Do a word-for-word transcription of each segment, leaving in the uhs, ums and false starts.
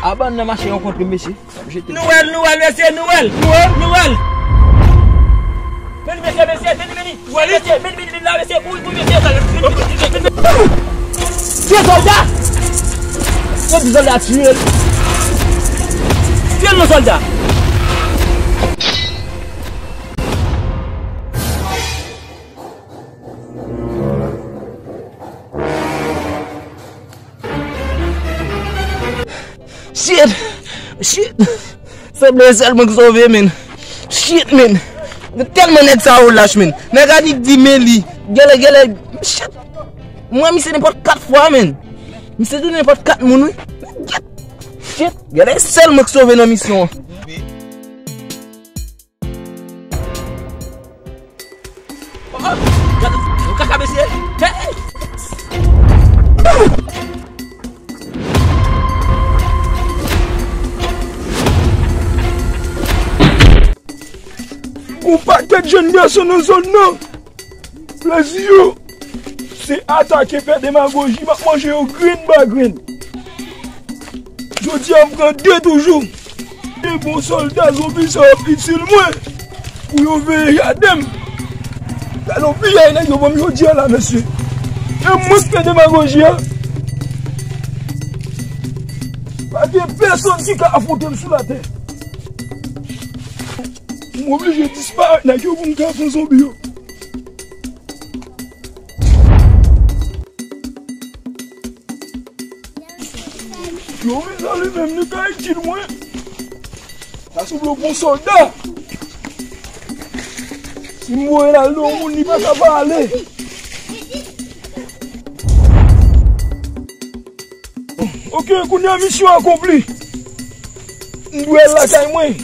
Abann nan mache rankontre mesye. Nouvèl, nouvèl, mesye, nouvèl. Nouvèl, nouvèl. Men li, mesye, mesye, men li, men li. Mesye, men li, men li la, mesye. Kouri, kouri, mesye. Tiye sòlda. Yo di sòlda tiye l. Tiye l non sòlda. Shit! Shit! Sanble sèl mwen ki sove, men. Shit, men. Tèlman nèg sa yo lach, men. Nèg Anik di men li. Gèlè, gèlè. Shit! Mwen, misye nenpòt kat fwa, men. Misye tou nenpòt kat moun, wi. Shit! Gèlè sèl mwen ki sove nan misyon an. Oh, oh, gade, ou kaka mesye. Hey! Gon pakèt jèn gason nan zòn nan. Plezi yo, se atake, fè demagoji, m ap manje yo grenn pa grenn. Jodi a, m pran de toujou. E bon sòlda zonbi sa yo ap itil mwen pou yo veye jaden m. Gade yon piyay nèg yo ban m jodi a la, mesye. E mwen k fè demagoji a. Pa gen pèsonn ki ka afwonte m sou latè. M oblije disparèt nèg yo pou m ka pran zonbi yo. Yo, mezanmi, menm li ka itil mwen. Sa sanble yon bon sòlda. Si m voye l al nan yon moun, li pa ka pa ale. Ok, kounye a misyon akonpli. M dwe al lakay mwen.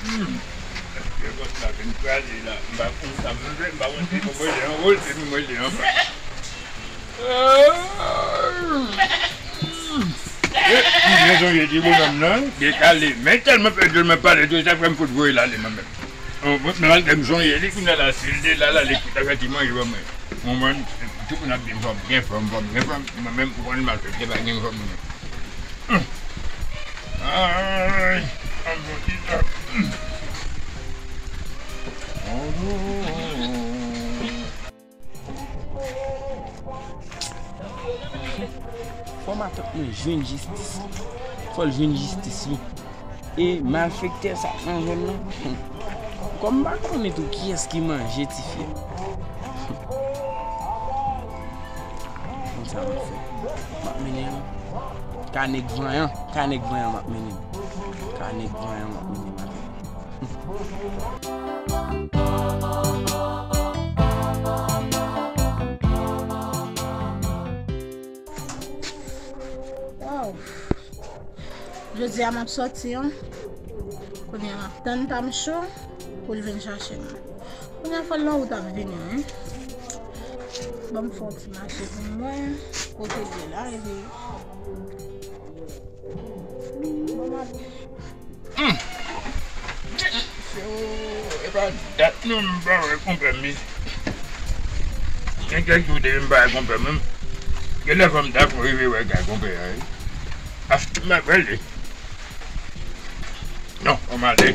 Hmm. Lè kòt la vin kraze la, m pa konn sa m fè, m pa konn si pou mwen li anwo, si pou mwen li anba. Eh, m byen sonje ti bonòm nan, dekale, men tèlman pèdi l, mwen pale tou, sa fè m fout voye l ale mwen menm. Oh, mwen, malgre m sonje li, kounye a la, si l te la, la, li ta fè ti manje ban mwen. Mwen, mwen, tout moun ap di m fò m gen fòm, fò m gen fòm, mwen menm, mwen, m ap fè pa gen fòm, mwen. Ay, an bon ti tan. Fò matant mwen jwenn jistis. Fò l jwenn jistis li. E malfektè sa k nan zòn nan. Kòm m pa konnen tou kiyès ki manje tifi a. Konsa m ap fè. M ap mennen l. Ka nèg vanyan, ka nèg vanyan m ap mennen l. Ka nèg vanyan m ap mennen l avè m. Waw. Jodi a m ap sòti an. Kounye a m ap tann Tamcho pou l vin chache m. Kounye a fò l nan wout ap vini wi. Ban m fè yon ti mache pou m wè kote l ye la epi. Bon, m ap Hmm. Se ou, e pa dat non m pa wè konpè m isit. Gen kèk jou depi m pa wè konpè m. Genlè fò m ta kou rive wè kay konpè a wi. Afè m ap rele. Non, fò m ale.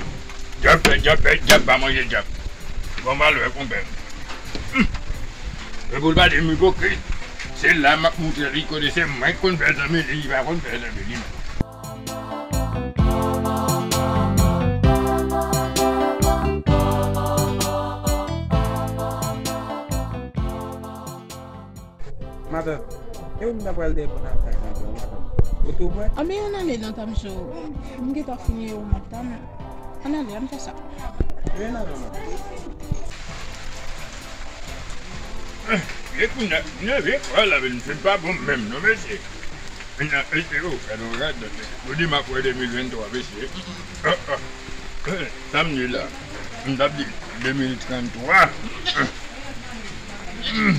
Dyab fè dyab, fè dyab pa manje dyab. Fò m al wè konpè m. Hmm. E pou l pa di m ipokrit. Se la m ap moutre li kote se mwen k konn fè zanmi li, li pa konn fè zanmi li menm. Matant, e ou m ta pral dèyè pòt lakay mwen, matant? Kote w prè? Anben, ann ale non, Tamcho. M gentan fini e ou m ap tann. Ann ale, ann fè sa. Vin avè mwen. E kounye a, nève kwa la, men se pa bon menm non, mesye. Mesye, o, gade yon rad. Ou di m ap wè de mil venntwa, mesye. Ah, ah. Sa m di la? M t ap di de mil tranntwa. Hmm.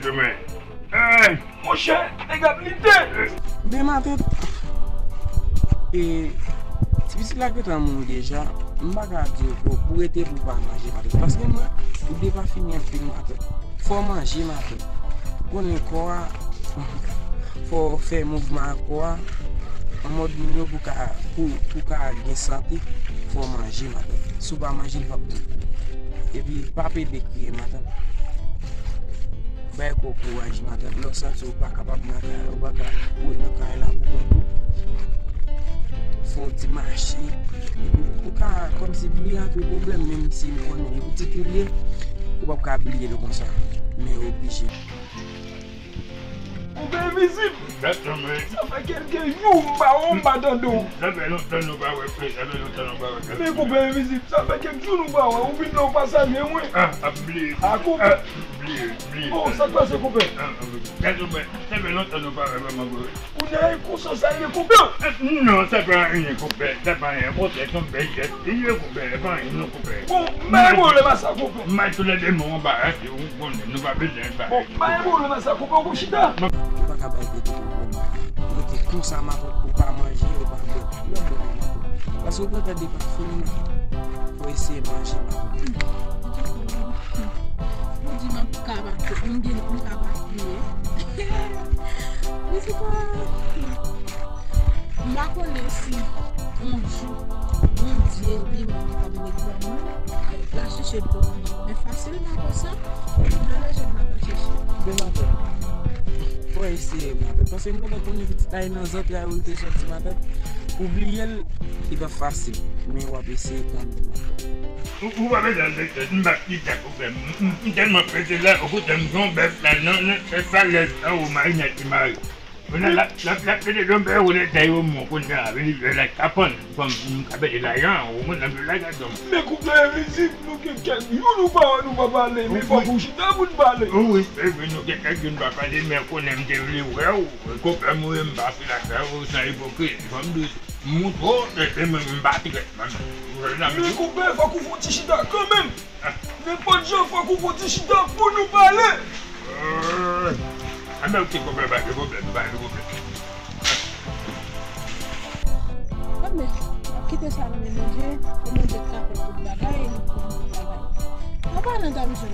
Gade mwen. Ay! Monchè, nèg ap lite! Men matant, e, ti pitit la gentan mouri deja, m pa ka di w pou, pou rete pou w pa manje matant. Paske mwen, ou depafini anpil matant. Fò w manje matant. Ou konnen kò a, fò w fè mouvman ak kò a, an mòd moun yo pou ka, pou, pou ka gen sante, fò w manje matant. Si w pa manje, l p ap bon pou ou. Epi, pa pede kriye matant. Bay kò w kouraj matant. Lè w santi w pa kapab nan kay la, ou pa ka ret nan kay la pou kont ou. Fè yon ti mache. Epi, ou ka, kòmsi, bliye antre pwoblèm, menm si m konnen yon ti kou li ye, ou p ap ka bliye l konsa. Men oblije. Ou envizib! Sa fè kèlke jou m pa wè w, m pa tande w. Sa fè lontan nou pa wè, frè, sa fè lontan nou pa wè. Men konpè envizib, sa fè kèk jou nou pa wè, ou vin la ou pa salye mwen. Ah, ap bliye. Ah, konpè. Ah, bliye, bliye. Oh, sa k pase, konpè? Ah, ah, gade, konpè, sa fè lontan nou pa wè, vrèman, konpè. Ou nèg konsa sa ye, konpè? Eh, non, sa pa anyen, konpè, sa pa anyen, konpè, se yon bèl jès li ye, konpè, sa pa anyen, non, konpè. Bon, m pa gen pwoblèm a sa, konpè. M bay tou lè de men w anbarase, ou konnen, nou pa bezwen bagay. Bon, m pa gen pwoblèm a sa, konpè, ou chita. Ou pa ka bay tèt ou pwoblèm. Rete konsa, matant, ou pa manje, ou pa bwè. Lè w bwè, matant. Paske ou pran tèt de pa fini, matant. Fò eseye manje, matant. Ou di m ap ka matant, m gen, m ka matant. Men se pa M pa konnen si yon jou Bondye li menm li t ap regle mwen, l a chèche l pou manje. Men fasilman konsa, m pa bezwen m pa ka chèche. Bon, matant, fò eseye, matant. Paske m konnen konnen pitit la e nan zantray ou l te sòti, matant. Pou bliye l, li pa fasil. Men w ap eseye kanmenm, matant. Ou, ou pa bezwen enkyete, m p ap kite sa pou fè m. M, m, m tèlman prese la, okontè, m gen yon bèf la, nan, nan, nan, falèz anwo, marinèt ki mare. Kounye a, l ap, l ap, l ap mete yon bèl wonèt dèyè yon moun, kounye a, vini fè laj kapann, fò m, m ka mete lajan, ou konn, m laj adanm. Men koup la envizib, nou gen kèk jou nou pa wè, nou pa pale, men fòk ou chita pou n pale. Wi, wi, nou gen kèk jou nou pa pale, men konnen m te vle wè w, konpè m, wi, m pase lakay ou, san ipokrizi, fò m di w, m moutre w, e, e mwen, m pa trèt, mwen menm. Men konpè, fòk ou fè yon ti chita kanmenm. Nenpòt jan, fòk ou fè yon ti chita pou nou pale. Anben, ok, konpè, pa gen pwoblèm, pa gen pwoblèm. Anben, n ap kite sa nan men Bondye, pou Bondye ka fè tout bagay, e nou konn tout bagay. An palan, Damjou,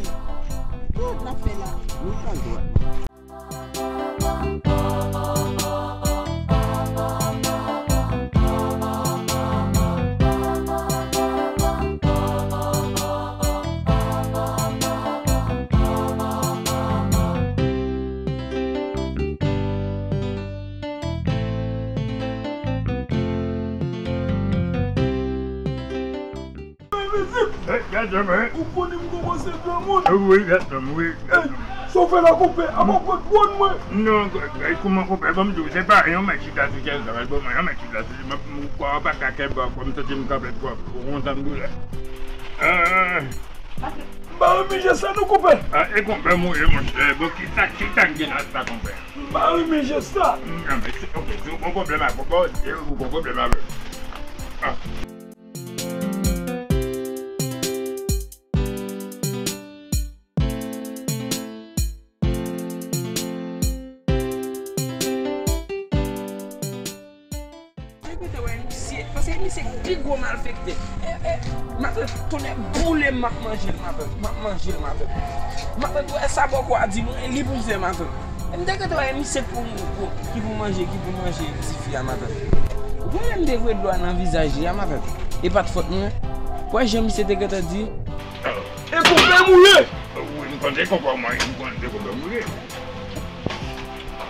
ki wout n ap fè la? Nou pral dwat. Ou konnen m kòmanse granmoun. Wi, gason m, wi. Sa w fè la, konpè? A pa w pran dwòn mwen? Non, kòman, konpè, ban m di w, se pa yon mèt chita sou chèz la, ban mwen yon mèt chita sou, m, m, kwa, pa ka kè ba, kwa, m santi m kanpe twòp, ou konn sa m di w la. Ah. M pa renmen jès sa non, konpè. Ah, e konpè mouye, monchè. Bon, ki sa, ki sa k gen nan sa, konpè? M pa renmen jès sa. Non, men, ok, si w gon pwoblèm avè konpè, se ou gon pwoblèm avè l. Ah. Depi te wè misye, paske misye pi gwo malfektè. E, e, matant, tonnè boule m, m ap manje l, matant, m ap manje l, matant. Matant, wè sa bòkò a di mwen, li pou m fè, matant. E m te gentan wè misye pou, pou, ki pou manje, ki pou manje tifi a, matant. Ou konnen m te voye dlo a nan vizaj li a, matant. E pa t fòt mwen. Wè jan misye te gentan di. E konpè mouye! Wi, m konn se konpè mwen, m konn se konpè mouye.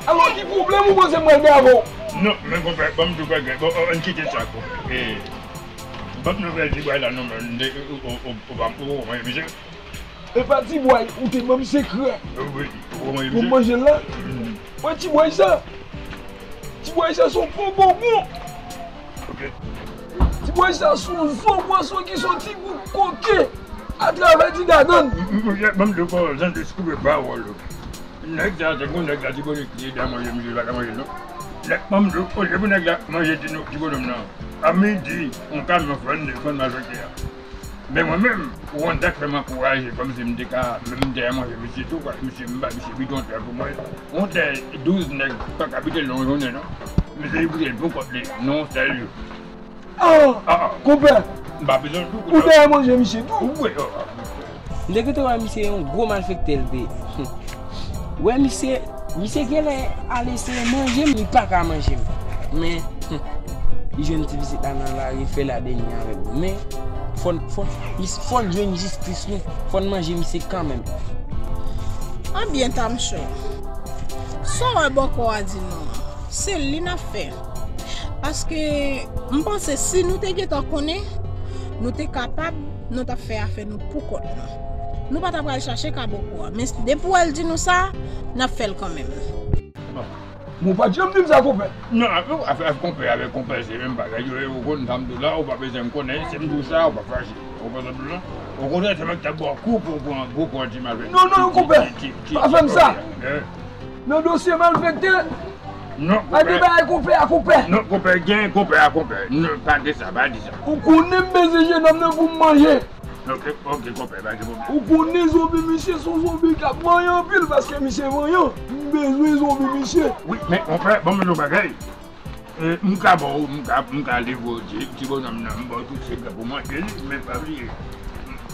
Alò, ki pwoblèm ou panse m pral gen avè w? Non, men konpè, ban m di w bagay. Bon, ann kite sa, konpè. E, ban m nouvèl ti bway la, non, men, ou, ou, ou, ou pa, ou, ou, misye. E pa ti bway, ou te ban m sekrè. Wi, ou, ou, misye. Pou m manje l la? Mm. Wè ti bway sa. Ti bway sa se yon gwo bonbon. Ok. Ti bway sa se yon zo pwason ki soti pou koke atravè ti gagann. M, m, m, ban m di w, jan de koupe pawòl ou. Nèg sa, se gon nèg la, Tibonit, li ede a manje, misye pa ka manje l non. Nèg, ban m di w, olye pou nèg la manje ti, ti bonòm nan, a midi, yon kamyon fann, fann malfektè a. Men mwen menm, ou konn sa k fè m ankouraje, kòmsi m te ka, menm m te ka manje misye tou, paske misye, m ba misye bidon tè pou mwen. Yon tè douz nèg pa ka pete l nan yon jounen non. Misye li pete l pou kont li, nan yon sèl jou. Ah, ah, ah. Konpè. M pa bezwen l tou, ou te ka manje misye tou? Wi, ah, ah. M te gentan wè misye yon gwo malfektè l te ye. Wè misye, misye genlè al eseye manje m, li pa ka manje m. Men, hmm, li jwenn ti pitit la nan lari, fè l a dènye avè l. Men, fò n, fò n, mis-, fò n jwenn jistis nou. Fò n manje misye kanmenm. Anbyen, Tamcho, sa w wè bòkò a di nou an, se li n ap fè. Paske, m panse si nou te gentan konnen, nou te kapab, nou t ap fè afè nou pou kont nou. Nou pa t ap al chache ka bòkò a. Men depi w wè l di nou sa, n ap fè l kanmenm. Bon. Bon, ou pa t janm di m sa, konpè. Non, afè, afè konpè avèk konpè, se menm bagay yo ye, ou konn sa m di w la, ou pa bezwen m konnen, si m di w sa, ou pa fache. Ou konprann sa m di w la? Okontrè, se mwen ki t ap ba w kou pou w pran gwo kò ti malfektè. Non, non, konpè, pa fè m sa. Nan dosye malfektè, non, konpè. Al de bagay konpè a konpè. Non, konpè, gen konpè a konpè. Non, pa de sa, pa di sa. Ou konnen m bezwen jenòm nan pou m manje. Ok, ok, konpè, pa gen pwoblèm. Ou konnen zonbi misye se yon zonbi k ap manyen anpil paske misye manyen. M bezwen zonbi misye. Wi, men konpè, ban m di w yon bagay. E, m ka ba w, m ka, m ka livre w ti, ti bonòm nan, m ba w tout sekrè pou manje li, men pa bliye.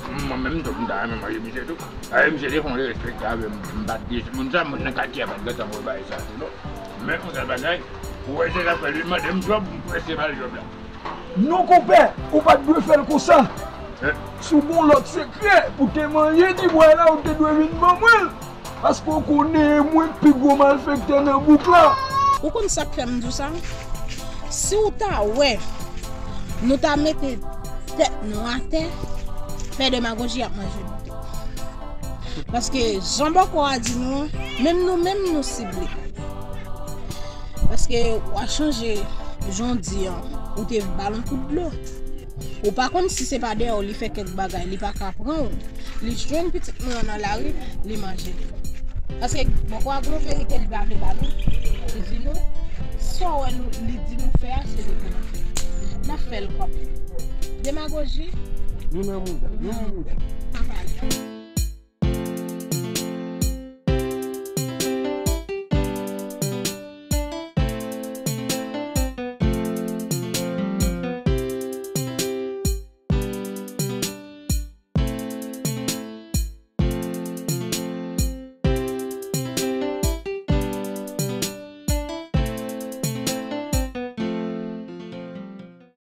M, mwen menm tou, m ta renmen manje misye tou. Paske misye te fè yon derespekte avè m, m pa t gen moun sa, moun nan katye a pa t gentan wè bagay sa tou non. Men yon sèl bagay, ou wè se sa k fè li mande m djòb, m prese ba l djòb la. Non, konpè, ou pa t dwe fè l konsa. Eh. Si w gen yon lòt sekrè pou te manje ti bway la, ou te dwe vin ban mwen l. Paske w konnen e mwen k pi gwo malfektè nan bouk la. Ou konn sa k fè m di w sa? Si w ta wè, nou ta mete tèt nou atè, fè demagoji ap manje nou tou. Paske jan bòkò a di nou an, menm nou menm nou sible. Paske w a chanje jan w di an, ou te ba l yon kout dlo. Ou pa konn si se pa dèyè w li fè kèk bagay, li pa ka pran w. Li jwenn pitit nou an nan lari, li manje li. Paske bòkò a gon verite li pa vle ba nou. Li di nou, sa w wè nou, li di nou fè a, se li pou nou fè. N ap fè l kanpe. Demagoji. Nou nan mouda, nou nan mouda. Pa pale.